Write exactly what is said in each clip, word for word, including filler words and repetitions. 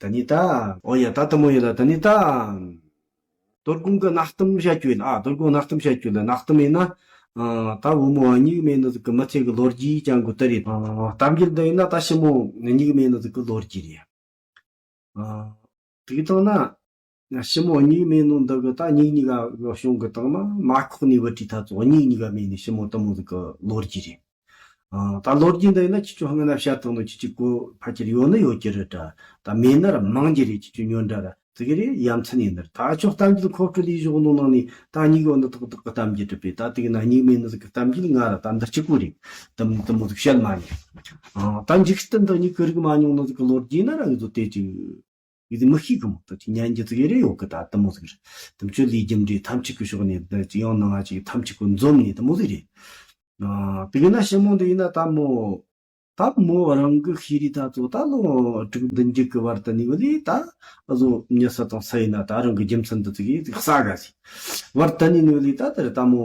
ད་ནི་ད། ཨོ་ཡ། ད་དེ་མོ་ཡིན་ལ། ད་ནི་ད། དོ་དགོང་གི་གནའ་གཏམ་བཤད་རྒྱུ་ཡིན། ཨ། དོ་དགོང་གནའ་གཏམ་བཤད་རྒྱུ་ལ། གནའ་གཏམ་ཡིན་ན། ཨ། ད་བུ་མོ་གཉིས་མེད་ནི་ཟིག་གི་མི་ཚེ་གི་ལོ་རྒྱུས་ཀྱང་གོ་དེ་རེད། ཨ། གཏམ་རྒྱུད་འདི་ཡིན་ན་ད་ཞི་མོ་གཉིས་མེད་ནི་ཟིག་གི་ལོ་རྒྱུས་རེད། ཨ། དེ་གི་སྟེང་ན། ཞི་མོ་གཉིས་མེད་ནོ་འདི་གི་ད་གཉིས་གཉིས་ཀ་གི་གཞུང་གི་སྟེང་ན་མ་ཁོག་ནས་བུད་བྲིས་ཐ་ཚོ་གཉིས་གཉིས་ཀ་མེད་ནི་ཞི་མོ་དེ་མོ་ཟིག་གི་ལོ་རྒྱུས་རེད། ཨ། ད་ལོ་རྒྱུས་འདི་ཡིན་ན་ཁྱེད་ཚོ་སྔ་ན་བཤད་བཏང་ནོ་ཁྱེད་ཀྱི་གོ་ཕལ་ཆེར་ཡོད་ནི་ཡོད་ཀྱི་རེད་དྲ། ད་མེད་ན་ར་མང་གི་རེད། ཁྱེད་ཚོ་ཉོན་དྲ་ར་ཟིག་རེད། ཡ་མཚན་ཡིན་ནི་རེད། ད་ཁྱོད་གཏམ་རྒྱུད་མཁོ་སྤྲོད་ལས་ཞོག་ནོ་ནང་ནས་ད་གཉིས་གི་འོ་འདི་ཏག་ཏག་གི་གཏམ་རྒྱུད་གྲུབ་པས། ད་དེ་གི་ན་གཉིས་མེད་ནི་ཟིག་གི་གཏམ་རྒྱུད་ང་ར་ད་འདི་གཅིག་པུ་རེད། དེ་མོ་དེ་མོ་ཟིག་བཤད་མ་མྱོང་། ཨ། ད་འཇིག་རྟེན་འདི་གཉིས་ཀི་རིག་མ་མྱོང་ནི་ཟིག་གི་ལོ་རྒྱུས་ན་རང་གི་ཚོ་དེ་ཅིག་ཡིད་མི་ཤེས་གི་མོ། ད་ཅིག་ཉན་རྒྱུ་ཟིག་རེ་ཡོད་གི། ད་དེ་མོ་ཟིག་རེད། དེ་མཆོད་ལས་རྒྱུ་འབྲས་ཐམས་ཅད་གི་ཕྱོགས་ནས་འདི་ཅིག་ཡང་ནང་ང་ཅིག་ཐམས་ཅད་གི་འཛོམས་ནས་དེ་མོ་ཟིག་རེད། ཨ། དེ་གི་ན་ཞི་མོ་འདི་ཡིན་ན་ད་མོ། ད་མོ་རང་གི་ཤེས་རིག་ད་ཚོ་ད་ལོ་དྲུག་བདུན་བརྒྱད་གི་བར་དུ་ནི་བ་ལས་ད་ཨ་ཟོ་མྱི་ས་དང་ས་ཡིན་ན་ད་རང་གི་རྒྱུ་མཚན་འདི་ཚོ་གི་ཟིག་ས་ག་ཟིག་བར་དུ་ནི་ནི་བ་ལས་ད་དེར་ད་མོ་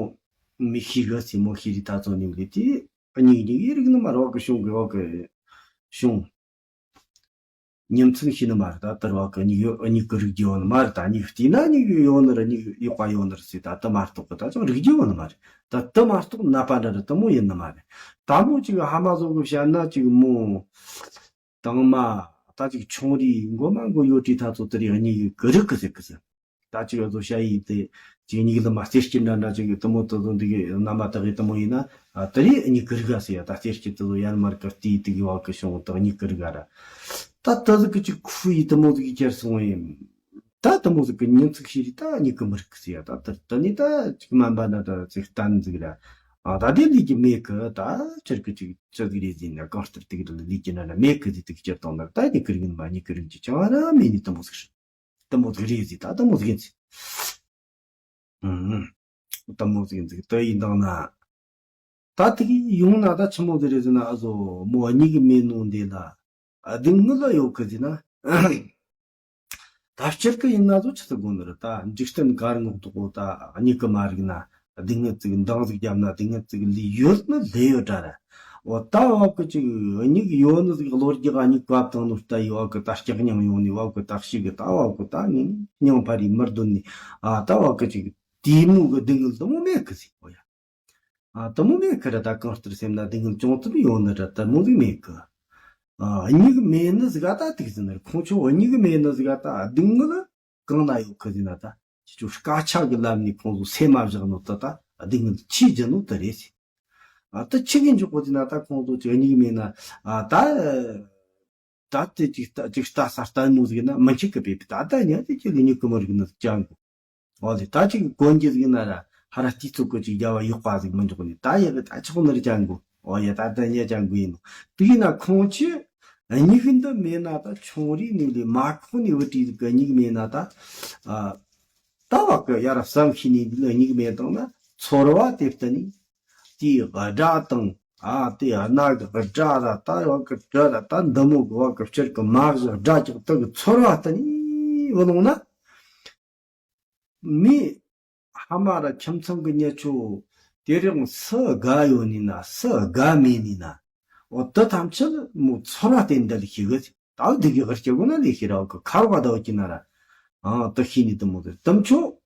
མི་ཤེས་གི་ཟིག་མོ་ཤེས་རིག་ད་ཚོ་ནི་བ་ལས་དེ་གཉིས་གཉིས་ཀྱི་རིག་ནི་མ་རེད། བ་གི་གཞུང་གི་བ་གི་གཞུང་། ཉིན་མཚན་ཤེས་ནི་མ་རེད། ད་དེར་བ་གི་གཉིས་ཡོད། གཉིས་ཀྱི་རིག་རྒྱུ་ཡོད་ནི་མ་རེད། ད་གཉིས་བལྟས་ན་གཉིས་ཡོད་ནི་རེད། གཉིས་ཡོད་པ་ཡོད་ནི་རེད་ཟེར། ད་དེ་མ་གཏོགས་གི་ད་ཅང་རིག་རྒྱུ་ཡོད་ནི་མ་རེད། ད་དེ་མ་གཏོགས་ནད་པ་འདྲ་རེད། དེ་མོ་ཡིན་ནི་མ་རེད། ད་མོ་ཅིག་ཕ་མ་ཚོ་གི་བཤད་ན་ཅིག་མོ་དང་མ་ད་ཅིག་ཆུང་རིགས་མགོ་མ་མགོ་ཡོད་དུས་ད་ཚོ་དེ་རིགས་གཉིས་ཀྱི་རིག་གི་ཟེར་གི་ཟེར། ད་ཅིག་ཡོད་དོ་ཤ་ཡིན་ཏེ། ཅིག་གཉིས་ལ་མ་རྩེ་སྐྱིད་འདྲ་འདྲ་ཅིག་གི་དེ་མོ་དེ་ཚོ་འདི་གི་རྣམ་པ་དག་གི་དེ་མོ་ཡིན་ན། ཨ། དེ་རིགས་གཉིས་ཀྱི་རིག་ག་ཟེར་ཡ། ད་རྩེ་སྐྱིད་དེ་ཚོ་ཡར་མར་གི་བལྟས་དེ་གི་བ་གི་བྱུང་དག་གཉིས་ཀྱི་རིག་ག་ར། ད་དེ་ཟིག་གི་ཅིག་ཁུ་ཡི་དེ་མོ་ཟིག་གི་ཁྱེར་སོང་ཡིན། ད་དེ་མོ་ཟིག་གི་ཉིན་ཚིག་ཤེས་རིག་ད་གཉིས་ཀྱི་མི་རིག་གི་ཟེར་ཡ། ད་དེ་དེ་ནི་ད་ཅིག་སྨན་པ་ན་ད་ཅིག་བསྟན་ཟིག་ར། ཨ། ད་དེ་ལས་ཀྱི་མེད་གི། ད་ཁྱེར་གི་ཅིག་ཅི་ཟིག་རེད་ཟིན་ན་གང་ལྟར་དེ་གི་ལས་ཀྱི་ན་ན་མེད་གི་ཟིག་དེ་གི་ཁྱེར་བཏང་ན་ད་གཉིས་ཀྱི་རིག་ཡིན་མ་གཉིས་ཀྱི་རིག་གི་ཅང་ར་མེད་ནི་དེ་མོ་ཟིག་རེད། དེ་མོ་ཟིག་རེད་ཟེར། ད་དེ་མོ་ཟིག་ཡིན་ཟེར། ཨུམ། དེ་མོ་ཟིག་ཡིན་ཟེར། དེ་ཡིན་དང་ན། ད་དེ་གི་ཡོང་ན་ད་ཆི་མོ་ཟིག་རེད་ཟེར་ན། ཨ་ཟོ་མོ་གཉིས་གི་མེད་ནོ་འདི་ལ་སྡུག་བསྔལ་ཡོད་གི་ཟེར་ན། ད་སྤྱིར་གི་ཡིན་ན་ཟོ་ཆི་ཟིག་དགོས་ནི་རེད། ད་འཇིག་རྟེན་གར་ངོག་དུ་གོ་ད་མྱིག་གིས་མ་རིག་ན། སྡུག་བསྔལ་ཅིག་འདང་ཟིག་བརྒྱབ་ན་སྡུག་བསྔལ་ཅིག་ལས་ཡོད་ནི་ལས་ཡོད་དྲ་ར། འོ་ད་བབ་གི་ཅིག་མྱིག་ཡོད་ནི་ཟིག་གློ་རྒྱག་མྱིག་བབ་བཏང་ནོ་ལྟ་ཡི་བབ་གི་ད་སྐྲག་སྙིང་ཡོང་ནི་བབ་གི་ད་ཤི་གི་ད་བབ་གི་ད་ངས་སྙིང་འཕར་ཡི་མི་འདོད་ནི། ཨ། ད་བབ་གི་ཅིག་དེ་མོ་གི་སྡུག་བསྔལ་དེ་མོ་མེད་གི་ཟིག་འོ་ཡ། ཨ། དེ་མོ་མེད་གི་ར། ད་གང་ལྟར་སེམས་ན་སྡུག་བསྔལ་ཅུང་ཙམ་ཡོང་ནི་ར་དེ་མོ་ཟིག་མེད་གི། ཨ། མྱིག་མེད་ནི་ཟིག་ག་ད་དེ་གི་ཟེར་ན་ར། ཁོང་ཆོ་མྱིག་མེད་ནི་ཟིག་ག་ད་སྡུག་བསྔལ་གང་ན་ཡོད་གི་ཟེར་ན། ད་ཁྱེད་ཆོ་སྐད་ཆ་གི་ལམ་ནས་ཁོང་ཚོ་སེམས་མ་བཞག་ནོ་ད་ད་སྡུག་བསྔལ་ཆེས་ལྗིད་ནོ་དེ་རེད་ཟེར། ཨ། ད་ཆི་གི་འཇོག་གོ་ཟེར་ན། ད་ཁོང་ཚོ་ཅིག་མྱིག་མེད་ན། ཨ། ད་ད་དེ་ཅིག་ལྟ་ཅིག་ལྟ་ས་ལྟ་ནོ་ཟིག་ན་མི་འཆིག་གི་པས་པས། ད་ད་ཉལ་ཏེ་ཅིག་ལ་མྱིག་གི་མི་རིག་ནི་ཅང་གོ། འོ་ལེ། ད་ཅིག་གོན་རྒྱུ་ཟིག་ན་ར་ཧ་ར་ཏི་ཚུགས་གི་ཅིག་རྒྱབ་བ་ཡོག་པ་ཟིག་མི་འཇོག་ནི། ད་ཡག་གི་ད་ཆོག་ནི་རེད་ཅང་གོ། འོ་ཡ། ད་ད་ཉལ་ཅང་གོ་ཡིན་ནོ། དེ་ཡིན་ན་ཁོང་ཆོས་མྱིག་འདི་མེད་ན། ད་ཆུང་རིགས་ནས་ལས་མ་ཁོག་ནས་བུད་བྲིས་ཟིག་གི་མྱིག་མེད་ན་ད། ཨ། ད་བབ་གི་ཡ་ར་བསམ་ཤེས་ནས་འདི་ལ་མྱིག་མེད་བཏང་ན་ཚོར་བ་དེ་བསྟན་ནས། དེའི་སྒྲ་དང་། ཨ། དེ་སྣ་གི་སྒྲ་ར་ད་བབ་གི་སྒྲ་ར་ད་འདི་མོ་གི་བབ་གི་སྤྱིར་གི་མ་གཞི་སྒྲ་ཀྱང་དེ་གི་ཚོར་བ་བསྟན་ནས་བུད་ལོང་ན། མི་ཕ་མ་ར་ཁྱིམ་ཚང་གི་མྱི་ཆོ་དེ་རིང་སུ་དགའ་ཡོད་ནི་ན་སུ་དགའ་མེད་ནི་ན། འོ་དེ་ཐམས་ཅད་མོ་ཚོར་བ་བསྟན་འདི་ལ་ཤེས་གི། ད་འདི་གི་ཧར་སྐྱེ་དགོས་ན་ལས་ཤེས་ར་བ་གི་ཁར་བ་ད་བ་ཀྱི་ན་ར། ཨ། དེ་ཤེས་ནི་དེ་མོ་དེ་དམ་ཆོ།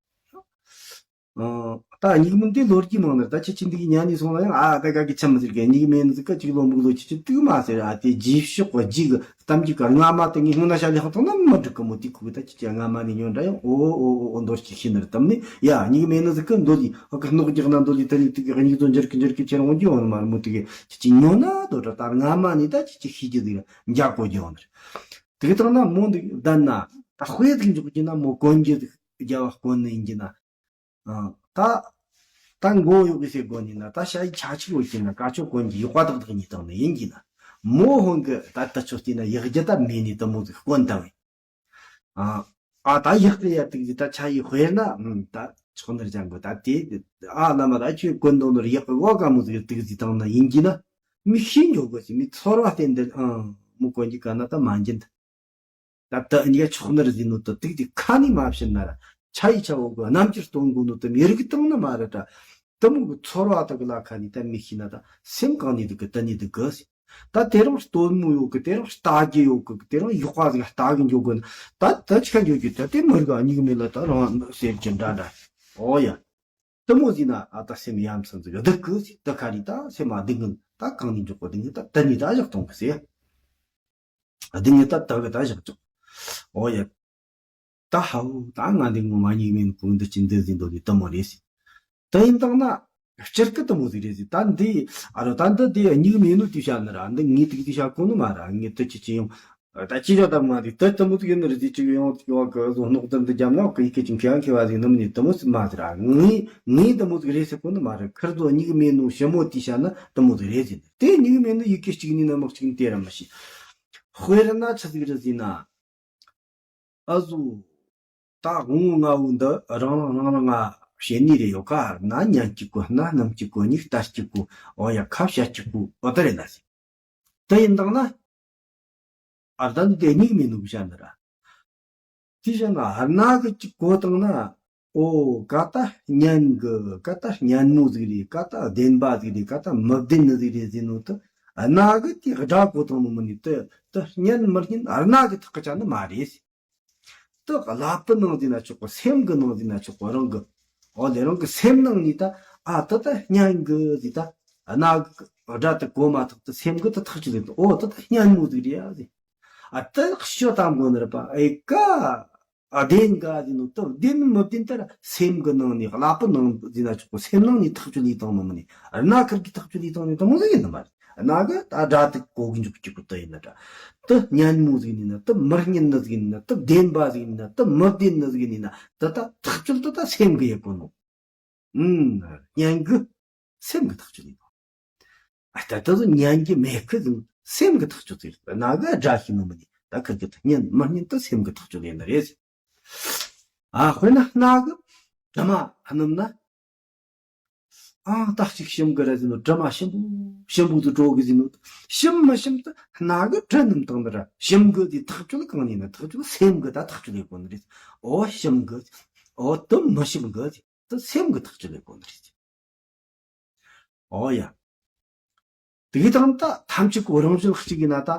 ཨ། ད་མྱིག་མིན་དེ་ལོ་རྒྱུས་མང་ནར། ད་ཁྱེད་ཀྱི་འདི་གི་ཉན་ནས་སོང་ན་ཡང་། ཨ། ད་ག་གི་ཆ་མི་ཟེར་གི། མྱིག་མེད་ནི་ཟིག་ག་ཅིག་ལོ་མིག་ལོ་ཁྱེད་ཀྱི་དུག་མ་ཟེར། ཨ། དེ་རྗེས་ཕྱོགས་གི་རྗེས་གི་གཏམ་རྒྱུད་གི་རྔ་མ་དེ་ངས་སྔོན་ན་བཤད་ལས་ཧང་ཐང་ན་མི་འགྲིག་གི་མོ། དེ་ཁུག་ད་ཁྱེད་ཀྱི་རྔ་མ་ནས་ཉོན་འདྲ་ཡང་། འོ་འོ་འོ་འོ། འདོར་གྱི་ཤེས་ནར་དམ་ནི་ཡ། མྱིག་མེད་ནི་ཟིག་གི་འདོད་ལི་ཨ་གི་སྣོག་རྒྱག་ན་འདོད་ལི་ད་ནི་དུག་གི་མྱིག་ཚོ་འཇར་གི་འཇར་གི་ཁྱེར་འོང་རྒྱུ་འོང་ནི་མ་རེད་མོ། དེ་གི་ཁྱེད་ཀྱི་ཉོ་ན་དོ་ད་རྔ་མ་ནས་ད་ཁྱེད་ཀྱི་ཤེས་རྒྱུ་ཟིག་འཇག་གོ་རྒྱུ་འོང་ནི་རེད། དེ་གི་དང་ན་མོ་འདི་བསྡད་ན་ད་དཔེ་ཟིག་འཇོག་རྒྱུ་ན་མོ་གོན་རྒྱུ་ཟིག་རྒྱབ་བ་གོན་ནི་ཡིན་རྒྱུ་ན། ཨ། ད་ད་མགོ་གཡོག་གི་ཟེར་དགོས་ནི་ན། ད་ཤ་ཡི་ཆ་ཆི་ཡོད་ཀྱི་ན་ཀ་ཆོ་གོན་གྱི་ཡོག་པ་དག་དག་ཉིད་དང་ནི་ཡིན་གྱི་ན། མོ་ཧོན་གི་ད་ད་ཆོ་སྟེ་ན་ཡག་རྒྱུ་ད་མེད་ནི་དེ་མོ་ཟིག་གོན་ད་བས། ཨ། ཨ། ད་ཡག་གི་ཡ་དུག་ཟིག་ད་ཆ་ཡི་དཔེར་ན། ཨུམ། ད་ཆོག་ནར་ཅང་གོ་ད་དེ། ཨ། བླ་མ་ད་ཁྱོད་གོན་དོ་ནོར་ཡག་གི་བ་ག་མོ་ཟིག་དུག་ཟིག་དང་ན་ཡིན་གྱི་ན། མི་ཤེས་འཇོག་གོ་ཟིག་མི་ཚོར་བ་བསྟན་འདིར། ཨང་། མོ་གོན་གྱི་ག་ན་ད་མ་འགྱིན་ད། ད་ད་ཨ་ནི་ཡ་ཆོག་ནར་ཟིན་ནོ་ད་དུག་དེ་ཁ་ནི་མ་བཤད་ན་ར། ཆ་ཡི་ཆ་འོ་གི་རྣམ་འགྱུར་སྟོན་དགོས་ནོ་ད་མི་རིག་བཏང་ནི་མ་རེད་ད། དེ་མོ་གི་ཚོར་བ་ད་གི་ལ་ཁ་ནི་ད་མི་ཤེས་ན་ད་སེམས་གང་ནི་དུག་གི་ད་ནི་དུག་གི་ཟེར། ད་དེ་རིང་སྟོན་མོ་ཡོད་གི། དེ་རིང་ལྟ་རྒྱུ་ཡོད་གི། དེ་རིང་ཡག་པ་ཟིག་ལྟ་གི་འཇུག་གི། ད་ད་ཆི་ག་འཇུག་རྒྱུ། ད་དེ་མི་རིགས་མྱིག་མེད་ལ་ད་རང་སེམས་ཀྱི་འདྲ་འདྲ། ཨོ་ཡ། དེ་མོ་ཟིག་ན་ཨ་ད་སེམས་ཡ་མཚན་ཟིག་སྡུག་གི་ཟིག། ད་ཁ་རི་ད་སེམས་མ་སྡུག་གི། ད་གང་ནས་འཇོག་གི། སྡུག་གི་ད་དེ་ནས་ད་བཞག་གཏོང་གི་ཟེར། སྡུག་གི་ད་ད་གི་ད་བཞག་ཆོག། ཨོ་ཡ། ད་ཧའོ། ད་ང་འདི་ངོ་མ་མྱིག་མེད་ནོ་གོ། འདི་ཅི་འདི་ཟིག་འདོད་གི། དེ་མོ་རེད་ཟེར། དེ་ཡིན་དང་ན་སྤྱིར་གི་དེ་མོ་ཟིག་རེད་ཟེར། ད་འདི་ཨ་རོ་ད་འདི་དེ་མྱིག་མེད་ནོ་དེ་བྱ་ནི་ར། འདི་ངས་དེ་གི་དེ་བྱ་གོ་ནི་མ་ར། ངས་དེ་ཅི་ཅི་ཡོང་། ད་ཅི་བྱ་ད་མ་རེད། དེ་དེ་མོ་ཟིག་ཡིན་ནི་རེད་ཟེར། ཅིག་ཡོང་ཡོང་གི་བཟོ་སྣོག་དེ་འདི་རྒྱབ་ན་གི་ཡི་གེ་ཅིག་མཁས་མཁས་པ་ཟིག་ནི་མིན་ནི། དེ་མོ་ཟིག་མ་ཟེར་ར། ངས་ངས་དེ་མོ་ཟིག་རེད་ཟེར་གོ་ནི་མ་ར། ཁིར་ཚོ་མྱིག་མེད་ནོ་ཞི་མོ་དེ་བྱ་ན་དེ་མོ་ཟིག་རེད་ཟེར། དེ་མྱིག་མེད་ནོ་ཡི་གེ་གཅིག་ནི་ན་མི་གཅིག་ནི་དེ་ར་མི་ཤེས། དཔེར་ན་ཆི་ཟིག་རེད་ཟེར་ན། ཨ་ཟོ། ད་དབང་བོ་ལྔ་བོ་འདི་རང་རང་རང་རང་ང་བྱེད་ནི་རེད། ཡོད་ཀ་ན་ཉན་གཅིག་གོ། སྣ་སྣུམ་གཅིག་གོ། མྱིག་ལྟ་གཅིག་གོ། འོ་ཡ། ཁ་བྱ་གཅིག་གོ། འོ་དེ་རེད་ལ་ཟེར། དེ་ཡིན་དང་ན། ཨ་ད་འདི་དེ་མྱིག་མེད་ནོ་གི་བྱ་འདི་ར། དེ་བྱ་ན་སྣ་གི་གཅིག་གོ་དང་ན། ཨོ་ཀ་ད་སྙན་གི། ཀ་ད་སྙན་མོ་ཟིག་རེད། ཀ་ད་བདེན་པ་ཟིག་རེད། ཀ་ད་མི་བདེན་ནི་ཟིག་རེད་ཟེར་ནོ་དེ། སྣ་གི་དེ་སྒྲ་གོ་དང་ནོ་མིན་ནི། དེ་དེ་སྙན་མི་སྙན་སྣ་གི་ཐག་གི་ཆ་ནི་མ་རེད། དེ་ཀླད་པའི་ནང་ཟེར་ན་ཆོག་གི། སེམས་གི་ནང་ཟེར་ན་ཆོག་གི། རང་གི། འོ་ལེ། རང་གི་སེམས་ནང་ནས་ད་ཨ་དེ་ད་སྙན་གི་ཟེར། ད་སྣ་གི་སྒྲ་དེ་གོ་མ་ཐག་ཏུ་སེམས་གི་དེ་ཐག་གཅོད་ལེན་ཏེ། འོ་དེ་ད་སྙན་མོ་ཟིག་རེད་ཡ་ཟེར། ཨ་དེ་ཤོ་དམ་གོ་ནི་རེད་པ། ཨེ་ཀ་ཨ་བདེན་ག་ཟེར་ནོ་དེ། བདེན་མི་བདེན་དེ་ར་སེམས་གི་ནང་ནས། ཀླད་པའི་ནང་ཟེར་ན་ཆོག་གི། སེམས་ནང་ནས་ཐག་གཅོད་ལས་བཏང་ནོ་མིན་ནི། སྣ་ཁིར་གི་ཐག་གཅོད་ལས་བཏང་ནི་དེ་མོ་ཟིག་ཡིན་ནི་མ་རེད། སྣ་གི་ད་སྒྲ་དེ་གོ་གི་འཇུག་གི་གོ། དེ་ཡིན་ན་འདྲ། དེ་སྙན་མོ་ཟིག་ཡིན་ན། དེ་མི་སྙན་ནི་ཟིག་ཡིན་ན། དེ་བདེན་པ་ཟིག་ཡིན་ན། དེ་མི་བདེན་ནི་ཟིག་ཡིན་ན། དེ་ད་ཐག་གཅོད་དེ་ད་སེམས་གི་ཡེད་གོ་ནོ། ཨུམ། སྙན་གི་སེམས་གི་ཐག་གཅོད་ཡིན་ནོ། ཨ་ད་དེ་ཚོ་ཉན་གི་མེད་གི་ཟེར་ན་སེམས་གི་ཐག་གཅོད་ཟེར། སྣ་གི་སྒྲ་ཤེས་ནོ་མིན་ནི། ད་ཁིར་གི་ད་སྙན་མི་སྙན་དེ་སེམས་གི་ཐག་གཅོད་ཡིན་ནི་རེད། ཨ་དཔེར་ན་སྣ་གི་དྲི་མ་སྣུམ་ན། ཨ་ད་ཅིག་ཞིམ་གི་ར་ཟེར་ནོ། དྲི་མ་ཞིམ་པོ་ཞིམ་པོ་དེ་བྲོ་གི་ཟེར་ནོ། ཞིམ་མི་ཞིམ་དེ་སྣ་གི་དྲི་སྣུམ་དང་ནི་ར། ཞིམ་གི་དེ་ཐག་གཅོད་གང་ནས་ན། ཐག་གཅོད་སེམས་གི་ད་ཐག་གཅོད་ལས་གོ་ནི་རེད། ཨོ་ཞིམ་གི། ཨོ་དེ་མི་ཞིམ་གི། དེ་སེམས་གི་ཐག་གཅོད་ལས་གོ་ནི་རེད། ཨོ་ཡ། དེ་གི་དང་ད་ཐམས་ཅད་ཀོ་རང་བཞིན་གཅིག་ཡིན་ན། ད་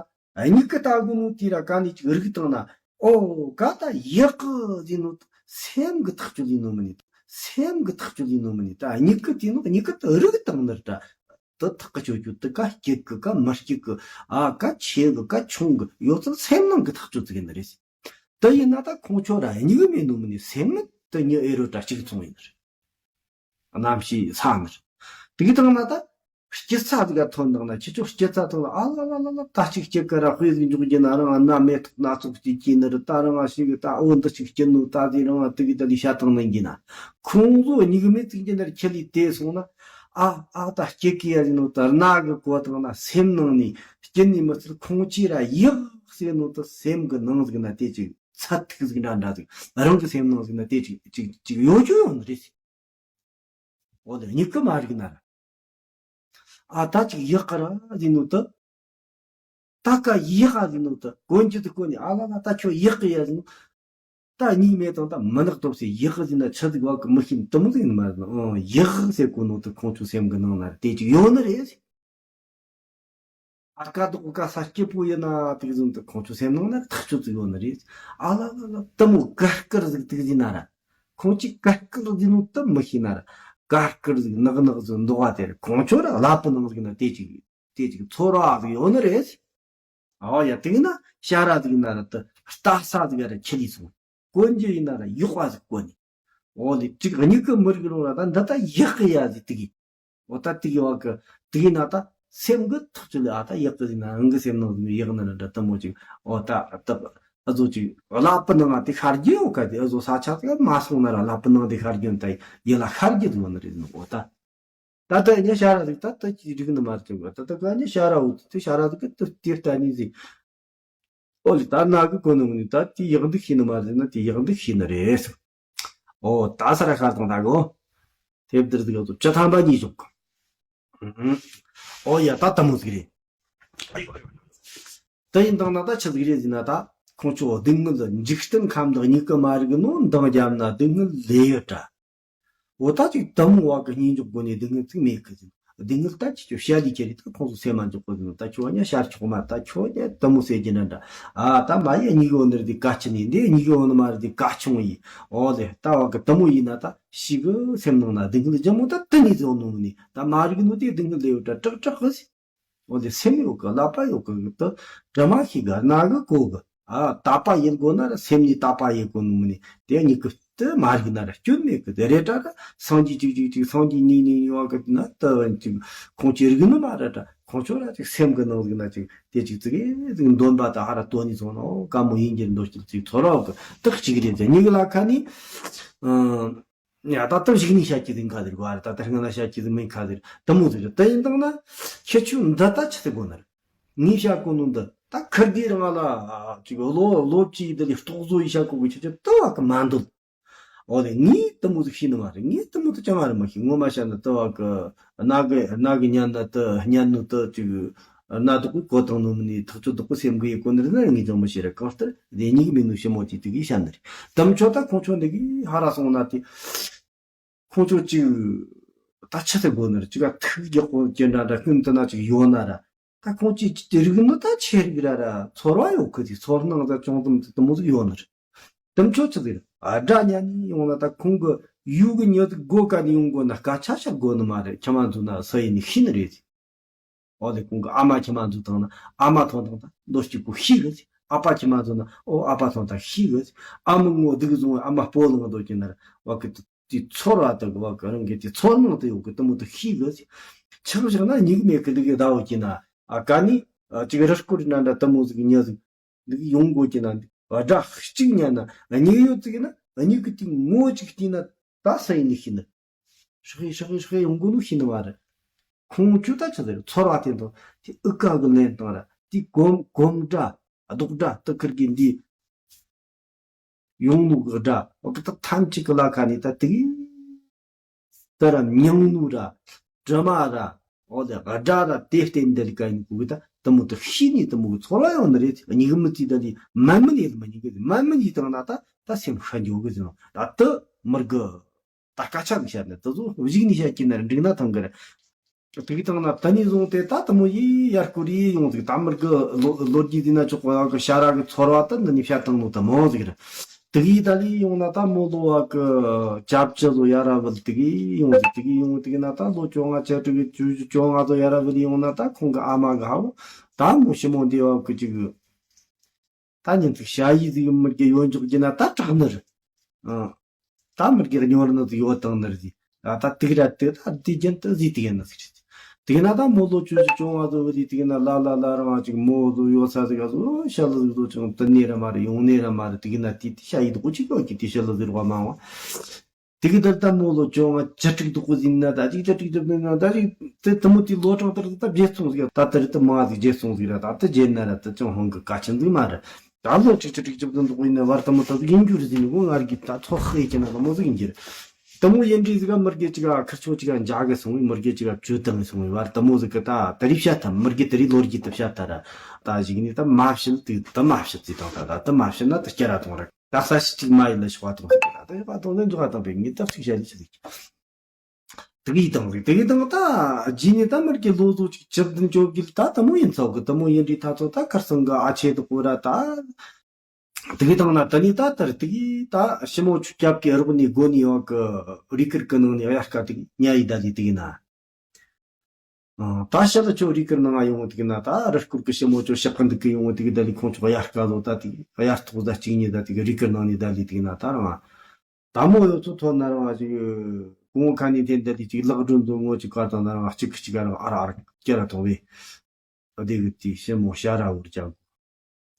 མྱིག་གི་ལྟ་གོ་ནོ་དེ་ར་ག་ནས་ཅིག་རིག་བཏང་ན། ཨོ་ཀ་ད་ཡག་གི་ཟེར་ནོ་སེམས་གི་ཐག་གཅོད་ཡིན་ནོ་མིན་ནི། སེམས་གི་ཐག་གཅོད་ཡིན་ནོ་མིན་ནི། ད་མྱིག་གི་དེ་ནོ་མྱིག་གི་ད་རིག་བཏང་ནི་ར། ད་དེ་ཐག་གི་ཆོད་རྒྱུ་དེ་ག་སྐྱིད་གི་ག་མི་སྐྱིད་གི། ཨ་ག་ཆེ་གི་ག་ཆུང་གི་ཡོད་ཚད་སེམས་ནང་གི་ཐག་གཅོད་ཟིག་ཡིན་ནི་རེད། དེ་ཡིན་ན་ད་ཁོང་ཁྱོད་ར་མྱིག་མེད་ནོ་མིན་ནི། སེམས་ནི་དེ་མྱི་ཨེ་རོ་ད་གཅིག་མཚུངས་ཡིན་ནི་རེད། རྣམ་ཤེས་ས་ནི་རེད། དེ་གི་དང་ན་ད་སྐྱིད་ས་ཟིག་ག་ཐོན་དང་ན། ཁྱེད་ཆོ་སྐྱིད་ས་ཐོན་ལ། ཨ་ལ་ལ་ལ་ལ། ད་ཅིག་སྐྱིད་གི་ར། དཔེ་ཟིག་འཇོག་རྒྱུ་ན་རང་ང་སྣ་མེ་ཏོག་སྣ་ཚོགས་ཅིག་སྐྱེས་ནི་རེད། ད་རང་ང་ཞིག་གི་ད་འོ་འདི་ཅིག་སྐྱིད་ནོ། ད་དེ་རང་ང་དེ་གི་ད་ལི་ཤ་དང་ནི་གི་ན། ཁོང་ཚོ་མྱིག་མེད་ཅིག་གི་ན་ར་ཁྱེད་ལི་དེ་སོང་ན། ཨ་ཨ་ད་སྐྱིད་གི་ཡ་ཟེར་ནོ་ད་སྣ་གི་གོ་དང་ན་སེམས་ནང་ནས་སྐྱིད་ནི་མི་ཚད། ཁོང་ཅི་ར་ཡག་ཟེར་ནོ་ད་སེམས་གི་ནང་ཟིག་ན་དེ་ཅིག་ཚད་ཐིག་ཟིག་འདྲ་འདྲ་ཟིག་རང་གི་སེམས་ནང་ཟིག་ན་དེ་ཅིག་ཅིག་ཅིག་ཡོད་རྒྱུ་ཡོད་ནི་རེད། འོ་ད་མྱིག་གིས་མ་རིག་ན་ར། ཨ་ད་ཅིག་ཡག་གི་ར་ཟེར་ནོ་ད། ད་ག་ཡག་ག་ཟེར་ནོ་ད། གོན་རྒྱུ་དེ་གོན་ནས། ཨ་ལ་ལ་ད་ཁྱོད་ཡག་གི་ཡ་ཟེར་ནོ། ད་གཉིས་མེད་དང་ད་མི་ནག་སྟོབས་སེ་ཡག་གི་ཟེར་ན་ཆི་ཟིག་བ་གི་མི་ཤེས་ནི་དེ་མོ་ཟིག་ཡིན་ནི་མ་རེད། ཨང་། ཡག་ཟེར་གོ་ནོ་ད་ཁོང་ཚོའི་སེམས་གི་ནང་ན་ར་དེ་ཅིག་ཡོད་ནི་རེད། ཨ་ཀ་དོག་ཀ་ས་སྐྱིད་པོ་ཡིན་ན་དེ་གི་ཟུང་དུ་ཁོང་ཚོའི་སེམས་ནང་ན་ཐག་ཆོད་ཅིག་ཡོད་ནི་རེད། ཨ་ལ་ལ་ལ། དེ་མོ་གར་དཀར་ཟིག་དེ་གི་ཟིན་ན་ར། ཁོང་ཅིག་གར་དཀར་ཟིན་ནོ་དེ་མི་ཤེས་ན་ར། གར་དཀར་ཟིག་ནག་ནག་ཟིག་མདོག་བ་དེ་ར། ཁོང་ཆོ་ར་ཀླད་པའི་ནང་ཟིག་ན་དེ་ཅིག་དེ་ཅིག་ཚོར་བ་ཟིག་ཡོད་ནི་རེད། ཨོ་ཡ། དེ་གི་ན་ཞ་ར་ཟིག་ན་ར་དེ་ལྟ་ས་ཟིག་ར་ཁྱེར་ལས་སོང་། གོན་རྒྱུ་ཡིན་ན་ར་ཡག་པ་ཟིག་གོན་ནས། འོ་ལེ། ཅིག་མྱིག་གིས་མི་རིག་རུང་ར་ད་འདི་ད་ཡག་གི་ཡ་ཟིག་དེ་གི། འོ་ད་དེ་གི་བ་གི་དེ་གི་ན་ད་སེམས་གི་ཐག་ཆོད་ལས། ཨ་ད་ཡག་གི་ཟིག་ན་རང་གི་སེམས་ནང་ཟིག་ཡག་ནི་ར་འདྲ་དེ་མོ་ཅིག། འོ་ད་ད་ཨ་ཟོ་ཅིག་ཀླད་པའི་ནང་ང་དེ་ཤར་རྒྱུ་ཡོད་ག། དེ་ཨ་ཟོ་ས་ཆ་ཟིག་མ་སོང་ན་ར་ཀླད་པའི་ནང་དེ་ཤར་རྒྱུ་ད་ཡིད་ལ་ཤར་རྒྱུ་ཟིག་ཡོད་ནི་རེད་ནོ། འོ་ད། ད་ལྟ་ཉི་ཤ་ར་ཟིག་ད་ལྟ་ཅིག་རིག་ནི་མ་རེད་ཅིག། ད་ལྟ་ག་ཉི་ཤ་ར་འུ་ཚོ་དེ་ཤ་ར་ཟིག་གི་དུ་དེ་ལྟ་ནི་ཟིག། ཨོ་ལེ། ད་སྣ་གིས་གོ་ནི་མིན་ནི། ད་དེ་ཡག་འདུག་ཤེས་ནི་མ་རེད་ན་དེ་ཡག་འདུག་ཤེས་ནི་རེད། ཨོ་ད་ས་ར་ཤར་དང་ད་གོ། དེབ་འདིར་ཟིག་ཡོད་དོ། བཅུ་ཐམ་པ་གཉིས་བྱུང་། ཨོ་ཡ། ད་དེ་མོ་ཟིག་རེད། ད་ཡིན་དང་ན་ད་ཆི་ཟིག་རེད་ཟེར་ན། ད་ཁོང་ཚོ་སྡུག་བསྔལ་འཇིག་རྟེན་ཁམས་དག་མྱིག་གིས་མ་རིག་ནོ་འདང་བརྒྱབ་ན་སྡུག་བསྔལ་ལས་ཡོད་དྲ། འོ་ད་ཅིག་དེ་མོ་བ་གི་སྙིང་འཇོག་སྒོ་ནས་སྡུག་བསྔལ་ཅིག་མེད་གི་ཟེར། སྡུག་བསྔལ་ད་ཅི་ཅོ་བཤད་ལས་ཁྱེར་རེད། ད་ཁོང་ཚོ་སེམས་མ་འཇོག་གོ་ཟིན། ད་ཁྱོད་ཉ་ཤར་ཆོག་མ། ད་ཁྱོད་ཉ་དུ་མོ་ཟེར་གྱི་འདྲ་འདྲ། ཨ་ད་མ་ཡི་གཉིས་ཀྱི་འོ་ནར་དེ་ཀ་ཆི་ནི་འདི་གཉིས་ཀྱི་འོ་ནི་མ་རེད། དེ་ཀ་ཆུང་ཡིན། འོ་ལེ་ད་བ་གི་དུ་མོ་ཡིན་ན་ད་ཤི་གི་སེམས་ནང་ན་སྡུག་བསྔལ་ལྗང་མོ་ད་དུ་ནི་ཟེར་ནོ་ནི་ད་མ་རིག་ནོ་དེ་སྡུག་བསྔལ་ལས་ཡོད་ད་དྲག་དྲག་གི་ཟེར། འོ་དེ་སེམས་ཡོད་གི་ཀླད་པ་ཡོད་གི་དུ་དྲི་མ་ཤེས་གི་རྣ་གི་གོ་གི། ཨ་དག་པ་ཡིན་དགོས་ན་ར་སེམས་ནི་དག་པ་ཡིན་དགོས་ནོ་མིན་ནི་དེ་གཉིས་ཀི་དུ་མ་རིག་ན་ར་སྐྱོན་མེད་གི། དེ་རེད་དྲ་ར་སངས་རྒྱས་གཅིག་གཅིག་གཅིག་སངས་རྒྱས་གཉིས་གཉིས་གཉིས་བ་གི་ན་དུ་བན་གཅིག་ཁོང་ཅི་རིག་ནི་མ་ར་དྲ་ཁོང་ཚོ་ར་གཅིག་སེམས་གི་ནང་ཟིག་ན་གཅིག་དེ་གཅིག་ཙི་གེ་ཟིག་འདོན་པ་དང་ཧ་ར་དོ་ནི་སོང་ན་འོ་དཀའ་མོ་ཡིན་གྱི་འདོད་ཀྱི་ཅིག་ཚོར་བ་གི་དག་གཅིག་རེད། དེ་གཉིས་གི་ལ་ཁ་ནི་ཨ། ཡ་ད་ལྟ་གཞིགས་ནས་བཤད་ཀྱི་ཟིན་ཁ་ཟེར་གོ་ཨ་ར། ད་ལྟ་སྔ་ན་བཤད་ཀྱི་ཟིན་མིན་ཁ་ཟེར་དུ་མོ་ཟེར། དེ་ཡིན་དང་ན་ཁྱེད་ཆོས་འདི་ལྟ་ཆི་ཟེར་གོ་ནར། ངས་བཤད་གོ་ནོ་འདི་ད་ཁུར་གི་རང་ལ་ཅིག་ལོ་ལོ་བཅུའི་འདི་ལས་རྟོག་བཟོ་ཡི་བཤད་གོ་གི་ཁྱེད་ཆོས་དུ་བ་གི་མ་འདོད། འོ་ལེ་ངས་དུ་མོ་ཟིག་ཤེས་ནི་མ་རེད། ངས་དུ་མོ་དུ་ཅང་ཨ་རེ་མ་ཤེས། ངོ་མ་བཤད་ན་དུ་བ་གི་རྣ་གི་རྣ་གི་ཉན་ན་དུ་ཉན་ནོ་དུ་ཅིག་རྣ་དག་གི་གོ་དང་ནོ་མི་ནི་ཐག་ཆོད་དག་གི་སེམས་གི་ཡི་གོ་ནི་རེད་ན་ངས་ཅང་མི་ཤེས་ར། གང་ལྟར་དེ་གཉིས་གི་མིན་ནོ་ཞི་མོ་ཅིག་དུ་གིས་བཤད་ནི་རེད། དམ་ཆོས་ད་ཁོང་ཆོ་འདི་གིས་ཧ་ར་སོང་ན་དེ་ཁོང་ཆོ་ཅིག་ད་ཆི་ཟེར་དགོས་ནི་རེད། ཅིག་ཨ་ཐུགས་རྒྱག་གོ་ཅི་འདྲ་འདྲ་ཀུན་ཏུ་ན་ཅིག་ཡོད་ན་ར། ད་ཁོང་ཅིག་ཅིག་དེ་རིག་ནི་ད་ཆེ་རིག་ར་ར་ཚོར་བ་ཡོད་གི། དེ་ཚོར་སྣང་ད་ཅུང་ཙམ་དུ་མོ་ཟིག་ཡོད་ནི་རེད། དམ་ཆོས་ཆི་ཟིག་རེད། ཨ་དགྲ་ཉན་ནི་ཡོང་ན་ད་ཁོང་གི་ཡུལ་གི་ཉོ་ཟིག་སྒོ་ཀ་ནི་ཡོང་དགོས་ན་སྐད་ཆ་བཤད་དགོས་ནི་མ་རེད། ཁྱི་མ་འཛུལ་ན་སུ་ཡིན་ནི་ཤེས་ནི་རེད། འོ་དེ་ཁོང་གི་ཨ་མ་ཁྱི་མ་འཛུལ་བཏང་ན་ཨ་མ་ཐོན་བཏང་ད་འདོད་སྐྱིད་པོ་ཤི་གི། ཨ་ཕ་ཁྱི་མ་འཛུལ་ན་ཨོ་ཨ་ཕ་ཐོན་ད་ཤི་གི། ཨ་མ་ངོ་སྡུག་བཟུང་བའི་ཨ་མ་སྤོ་ལངས་འདོད་ཀྱི་ན་བ་གི་དེ་ཚོར་བ་དང་བ་གི་རང་གི་དེ་ཚོར་སྣང་དུ་ཡོད་གི་དུ་མོ་དུ་ཤི་གི། ཆགས་བཞག་ན་ཉིག་མེད་གི་འདུག་གི་ཟླ་བོ་ཀྱི་ན་ཨ་ཀ་ནི་ཅིག་རི་སྐོར་ན་འདྲ་དུ་མོ་ཟིག་ཉ་ཟིག་འདུག་ཡོང་དགོས་ཀྱི་ན་འདུག་སྒྲ་གཅིག་ཉན་ན་གཉིས་ཡོད་ཅིག་ན་གཉིས་གི་དེ་ངོ་གཅིག་བལྟས་ན་ད་ས་ཡིན་ནི་ཤི་ནི། ཧྲག་ཧྲག་ཧྲག་ཡོང་གོ་ནོ་ཤེས་ནི་མ་རེད། ཁོང་ཆོས་ད་ཆི་ཟེར་ཚོར་བ་དེ་དང་དེ་ཨུ་ཀ་གི་ལན་དང་ར་དེ་གོམ་གོམ་སྒྲ་རྡོག་སྒྲ་དུ་ཁུར་གི་འདི་ཡོང་ནོ་གི་སྒྲ་འོ་གི་ད་ཐམས་ཅད་གི་ལ་ཁ་ནས་ད་དེ་ད་ར་མྱང་ནོ་ར་དྲི་མ་ར་འོ་ལེ་སྒྲ་ར་དེ་བརྟེན་འདི་ལ་ཀ་ཡིན་གོ་གི་ད་དུ་མོ་དུ་ཤེས་ནི་དུ་མོ་གི་ཚོར་བ་ཡོང་ནི་རེད། ཉིག་མི་ཙི་ད་ལི་མ་མི་ནི་ལ་མ་ཉིག་གི་མ་མི་ནི་དང་ན་ད་ད་སེམས་ཤ་འཇོག་གི་ཟིན་ད་དུ་མར་གི་ད་སྐད་ཆ་གི་བཤད་ནས་དེ་ཚོ་གཞིགས་ནས་བཤད་ཀྱི་ན་འགྲིག་ན་ཐང་གི་རེད། དེ་གི་ཐང་ན་ད་ནི་བཟུང་སྟེ་ད་དུ་མོ་ཡི་ཡར་སྐོར་ཡི་ཡོང་ཟིག་ད་མར་གི་ལོ་ལོ་རྒྱུས་འདི་ན་ཆོག་གོ་ཡག་གི་ཤ་ར་གི་ཚོར་བ་ད་འདི་ནི་བཤད་བཏང་ནོ་ད་མང་ཟིག་རེད། དེ་གི་ད་ལི་ཡོང་ན་ད་མོ་ལོ་བ་གི་ཅབ་ཅི་ལོ་ཡ་ར་བལ་དེ་གི་ཡོང་ཟིག་དེ་གི་ཡོང་དེ་གི་ན་ད་ལོ་བཅོ་ལྔ་བཅུ་དྲུག་གི་བཅུ་བཅོ་ལྔ་ལོ་ཡ་ར་བལ་ཡོང་ན་ད་ཁོང་གི་ཨ་མ་གི་ཧ་བོ་ད་མོ་ཞི་མོ་འདི་བ་གི་ཅིག་ད་ཉིན་ཅིག་ཞ་ཡི་ཟིག་མི་རྒྱ་ཡོད་འཇོག་རྒྱུ་ན་ད་དྲག་ནི་རེད། ཨང་། ད་མི་རྒྱ་ཉོ་ར་ནི་ཟིག་ཡོད་དང་ནི་རེད་ཟིག་ད་ད་དུག་ར་དུ་ད་དུས་རྒྱུན་དུ་ཟིག་དུག་ཡ་ནི་ཟིག་རེད། དུག་ན་ད་མོ་ལོ་ཆུ་ཟིག་ཅུང་བ་ཟོ་བ་ཟིག་དུག་ན་ལ་ལ་ལ་རང་ཅིག་མོ་ཟོ་ཡོད་ས་ཟིག་ག་ཟོ་ཤ་ལ་ཟིག་ཟོ་ཅང་དུ་ནི་ར་མ་རེད་ཡོང་ནི་ར་མ་རེད། དུག་ན་དུས་དུས་ཞ་ཡི་དུ་ཅིག་ཡོད་ཀྱི་དུས་ཤ་ལ་ཟིག་ར་བ་མང་བ། དེ་གི་ད་ལྟ་མོ་ལོ་བཅོ་ལྔ་བཅུ་དྲུག་དུ་ཀུ་ཟིན་ན་ད་ཅིག་བཅུ་དྲུག་བཅུ་དྲུག་ན་ད་ཅིག་དེ་དུ་མོ་དེ་ལོ་གྲངས་ལྟར་ད་བརྗེད་སོང་ཟིག་ད་ལྟ་རི་ད་མ་ཟིག་བརྗེད་སོང་ཟིག་ར་ད་ལྟ་བརྗེད་ན་ར་ད་ཅང་ཧང་གི་ཀ་ཆེན་ཟིག་མ་རེད། ད་ལོ་གཅིག་བཅུ་དྲུག་བཅུ་བདུན་དུ་ཀུ་ཡིན་ན་བར་དུ་མོ་ད་ཟིག་ཡིན་རྒྱུ་རེད་ཟིན་ནི་གོ་ང་རྒྱུ་ད་ཚོ་ཧེ་ཅི་ན་ད་མོ་ཟིག་ཡིན་རྒྱུ་རེད། དུ་མོ་ཡིན་རྒྱུ་ཟིག་ག་མི་རྒྱུ་ཅིག་ག་ཁིར་ཆོ་ཅིག་ག་འཇག་གི་སོང་བའི་མི་རྒྱུ་ཅིག་ག་བཅུ་དང་སོང་བའི་བར་དུ་མོ་ཟིག་གི་ད་ད་རི་བཤད་ཐམ་མི་རྒྱུ་ད་རི་ལོ་རྒྱུ་ད་བཤད་ད་ར་ད་ཞིག་ནི་ད་མ་བཤད་དུ་ད་མ་བཤད་ཟིག་དང་ད་ད་ད་མ་བཤད་ན་ད་སྐྱ་ར་ཐོང་ར། ད་ས་ཞིག་ཅིག་མ་ཡིན་ལ་ཞོག་པ་དང་ཟེར་གི་ར་ད་ཡོད་པ་དང་ལེན་འཇོག་པ་དང་པའི་ངེས་ཐབས་ཅིག་བྱ་ལི་ཞིག་དེ་གི་དང་རེད། དེ་གི་དང་ད་རྗེས་ནས་ད་མར་གྱི་ལོ་ཟོ་ཅིག་བཅུ་བདུན་བཅོ་བརྒྱད་ད་དུ་མོ་ཡིན་ཚོགས་གི་དུ་མོ་ཡིན་རི་ཐ་ཚོ་ད་ཁར་སང་གི་ཨ་ཆེ་དུ་གོ་ར་ད་དེ་གི་དང་ན་ད་ནི་ད་ལྟར་དེ་གི་ད་ཞི་མོ་ཆུ་སྐྱབས་ཀྱི་རོགས་ནི་སྒོ་ནི་ཡོད་གི་རི་ཁུར་གི་ནང་ནས་གཡར་ཀ་དེ་གི་ཉ་ཡི་ད་ལི་དེ་གི་ན། ཨང་། ད་ཤ་ལ་ཆོ་རི་ཀིར་ནང་ང་ཡོང་དུག་ན་ད་རི་སྐོར་གི་ཞི་མོ་ཆོ་ཤག་གི་འདུག་གི་ཡོང་དུག་ད་ལི་ཁོང་ཆོ་གཡར་ཀ་ལོ་ད་དུག་གཡར་ཐོག་ད་གཅིག་ཉིད་ད་དུག་རི་ཀིར་ནང་ནི་ད་ལི་དུག་ན་ད་རང་ད་མོ་ཡོད་ཚོ་ཐོན་ན་རང་ཅིག་གོང་ཁ་ནི་དེ་ད་ལི་ཅིག་ལག་སྒྲོན་དུ་ངོ་ཅིག་གར་དང་ན་རང་གཅིག་གཅིག་རང་ཨ་ར་ཨ་ར་སྐྱ་ར་ཐོང་བས་ད་དེ་གི་དེ་ཞི་མོ་ཤ་ར་འུར་ཅང་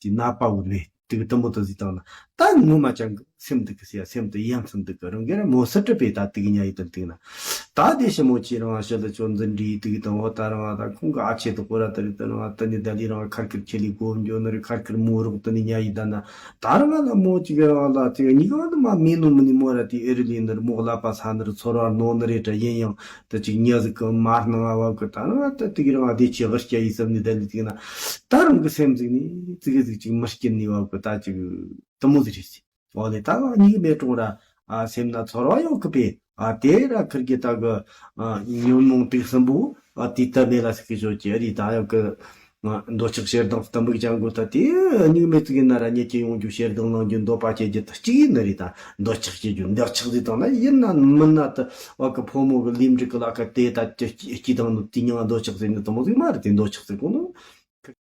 དེ་ནད་པ་འུར་བས་དེ་གི་དུམ་བུ་དུ་ཟིག་དང་ན་ད་ངོ་མ་ཅང་གི་སེམས་འདུག་གི་ཟེར་ཡ་སེམས་དུ་ཡ་མཚན་འདུག་གི་རང་གི་ར་མོ་སི་ཏྲི་པས་ད་དེ་གི་ཉ་ཡི་དུ་འདུག་ན་ད་དེ་ཞི་མོ་ཆེ་རང་ཞི་ལ་ཆོ་འཛིན་འདྲི་དེ་གི་དང་འོ་ད་རང་ད་ཁོང་གི་ཨ་ཆེ་དུ་ཁོ་ར་ད་རི་ད་རང་ད་ནི་ད་ལི་རང་ཁར་ཁིར་ཁྱེ་ལི་གོ་འཇོ་ན་རི་ཁར་ཁིར་མོ་རོག་ད་ནི་ཉ་ཡི་ད་ན་ད་རང་ལ་མོ་ཅིག་རང་ལ་དེ་གི་ཉི་ག་ནི་མ་མེ་ནོ་མི་ནི་མོ་ར་དེ་ཨེ་རི་ལི་ནི་རི་མོ་གླ་པ་ས་ནི་རི་ཚོར་བ་ནོ་ནི་རེ་ད་ཡིན་ཡང་ད་ཅིག་ཉ་ཟིག་གི་མ་སྣང་བ་གི་ད་རང་ད་དེ་གི་རང་དེ་ཆེ་གི་སྐྱ་ཡི་སམ་ནི་ད་ལི་དེ་གི་ན་ད་རང་གི་སེམས་ཟིག་ནི་ཙི་གི་ཟིག་ཅིག་མི་སྐྱིད་ནི་བ་གི་ད་ཅིག་དུ་མོ་ཟིག་རེད་ཟིག་འོ་ལེ་ད་གཉིས་མེད་གྲོང་ར་ཨ་སེམས་ན་ཚོར་བ་ཡོད་གི་པས་ཨ་དེ་ར་ཁིར་གི་ད་གི་ཨ་ཉོན་མོངས་དུག་གསུམ་པོ་ ཨ་དེ་ལྟ་མེད་ལ་ཟེར་གི་བཟོ་གི་རེད། ད་ཡང་གི་ང་འདོད་ཆགས་ཞེ་སྡང་གཏི་མུག་ཅན་པོ་ད་དེ་སྙིགས་མའི་གཙུག་གི་ན་ར་མྱུ་གུ་ཡོང་རྒྱུ་ཞེ་སྡང་ལངས་རྒྱུ་འདོད་པ་སྐྱེ་རྒྱུ་ད་གཅིག་ཡིན་ནི་རེད། ད་འདོད་ཆགས་སྐྱེ་རྒྱུ་འདོད་ཆགས་ཟེར་དང་ན་ཡིན་ན་མིན་ན་ད་བ་གི་ཕོ་མོ་གི་ལུས་འབྲེལ་གི་ལ་ཁ་དེ་ད་སྐྱེ་སྐྱེ་དང་ནི་དེ་མྱིང་ང་འདོད་ཆགས་ཟེར་ནི་དང་མོ་ཟིག་མ་རེད། དེ་འདོད་ཆགས་ཟེར་གོ་ནོ།